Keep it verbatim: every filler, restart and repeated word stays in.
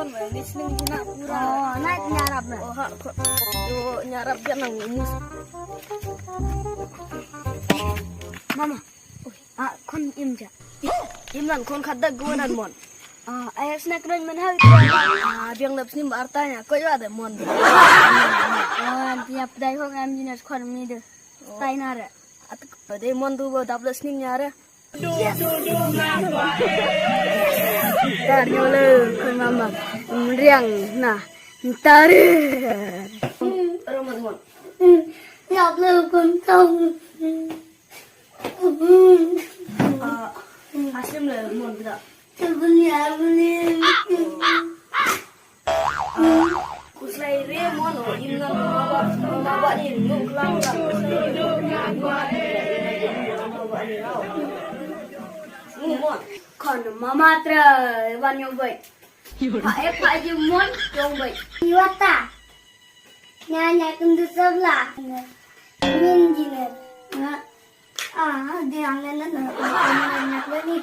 Ni sning na pura. Oh, na nyarap na. Oh, ha, ko. Yo, nyarap dia nang mus. Mama. Ah, khun im ja. Im nan khun khat da gua nan mon. Ah, ai snack ron man hal. Ah, biang lap snim arta nya. Ko ya de mon. Ah, dia pdai ho ngam jinas khun mi de. Tai na re. At pdai mon du bo dap lap snim nya re. Tar yo le khun mama. Mriang na. Tar. Ro mon mon. Ya le khun tong. Ah, aslim le mon bida. Kuslai re mon o im na ma ba ma ba ni nyu klang la. Kuslai re mon. Mon. Kon mama tra wan yo boy. Pa e pa je mon yo boy. Iwata. Nya nya kundu sabla. Min jine. Ah, dia ngene na. Nya ni.